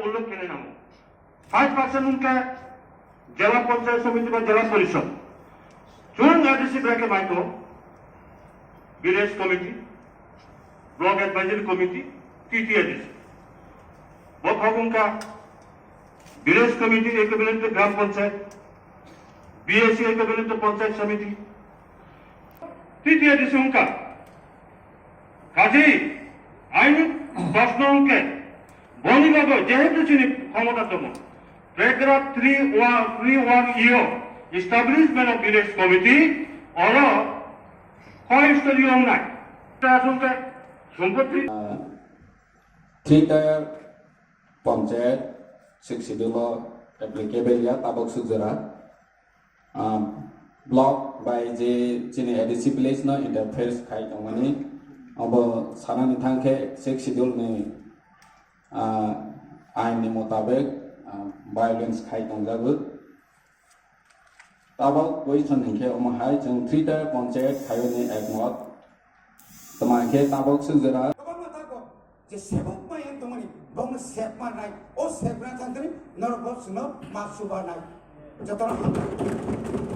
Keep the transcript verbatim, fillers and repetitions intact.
Ullukh kene namo. Five percent wngkha Jela Panchayat Samiti ba Jela Parishad. Chwng A D C bracket maito, Village Committee, Block Advisory Committee, T T A D C. Bo thok wngkha Village Committee equivalent to Gram Panchayat, B A C equivalent to Panchayat Samiti, T T A D C wngkha. Kaji, aini proshno wngkhe, boni logo jehetu chini khomota tongo, paragraph three one, three one E o, establishment of village committee, oro koi story wngnai. Ta wngkhe, sompoti. Three tier panchayat six schedule o applicable ya tabok sujera. Ah, block bai je chini A D C village no interface khai tongmani, abo sanani thangkhe six schedule ni, ah, ain ni motabek, ah, violence khai tongjago. Tabok question hinkhe omo hai chwng three tier panchayat khaiyoni ekmot. Tama hinkhe tabok sujera. Kwbangma tabok je sebuk mai wng tongmani, bongno sep manai, o sep na thangtani norok bo chwngno ma subanai. Jotono hambai.